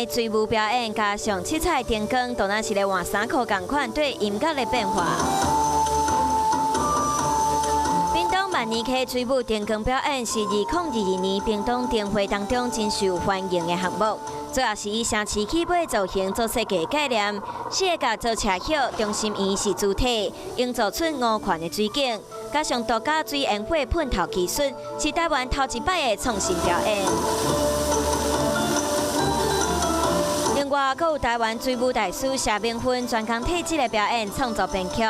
的水舞表演，加上七彩燈光，當然是咧換衫褲仝款對音樂的變化。屏東萬年溪水舞燈光表演是2022年屏東燈會當中真受歡迎的項目，主要是以城市起飛造型做設計概念，四个角做車葉，中心圓是主體，營造出五環的水景，加上獨家水煙火噴透技術，是台灣頭一擺的創新表演。另外，閣有台灣水舞大師謝明芬專工替這个表演創作編曲。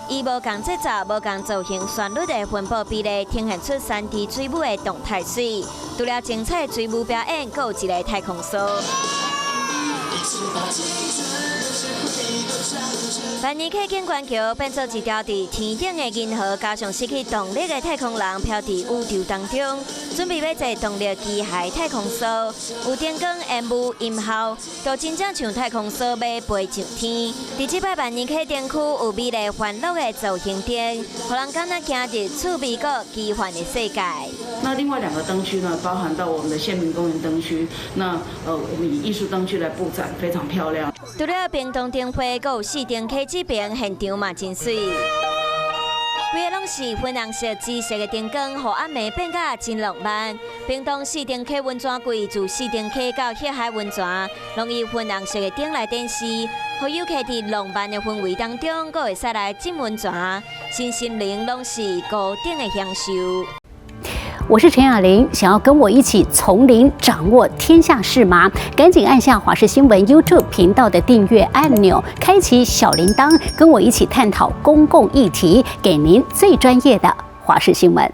以無仝節奏、無仝造型旋律的分布比例，呈現出3D 水舞的動態水。除了精彩水舞表演，閣有一个太空梭。萬年溪景觀橋變做一條佇天頂的銀河，加上失去動力的太空人飄佇宇宙當中，準備欲坐動力機械太空梭，有燈光、煙霧、音效，都真正像太空梭欲飛上天。佇這擺萬年溪燈區有美麗歡樂的造型燈，予人敢若行入趣味閣奇幻的世界。那另外兩個燈區呢，包含到我們的縣民公園燈區，那我們以藝術燈區來佈展，非常漂亮。除了屏東燈會，閣有四重溪這爿現場嘛真媠，規个攏是粉紅色、紫色的燈光，予暗暝變甲真浪漫。屏東四重溪溫泉季自四重溪到血海溫泉，攏以粉紅色的燈來展示，予遊客佇浪漫的氛圍當中，閣會使來浸溫泉，身心靈攏是高等的享受。我是陳雅玲，想要跟我一起從零掌握天下事嗎？趕緊按下華視新聞 YouTube 頻道的訂閱按鈕，開啟小鈴鐺，跟我一起探討公共議題，給您最專業的華視新聞。